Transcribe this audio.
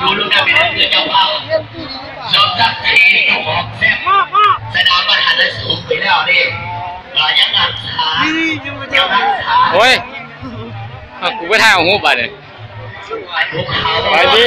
ຮູ້ລູກນັ້ນເປັນເຈົ້າພາບ ສົມສັກສີເຈົ້າຂອງແຊມ ສະໜາມມັນຫັນໄດ້ສູງໄປແລ້ວເດ້ ກໍຍັງຮັກສາ ຍັງຮັກສາ ໂອ້ຍ ເອົາ ກູໄປຖ່າຍເອົາຮູບບາດນີ້ ໄປຕິ.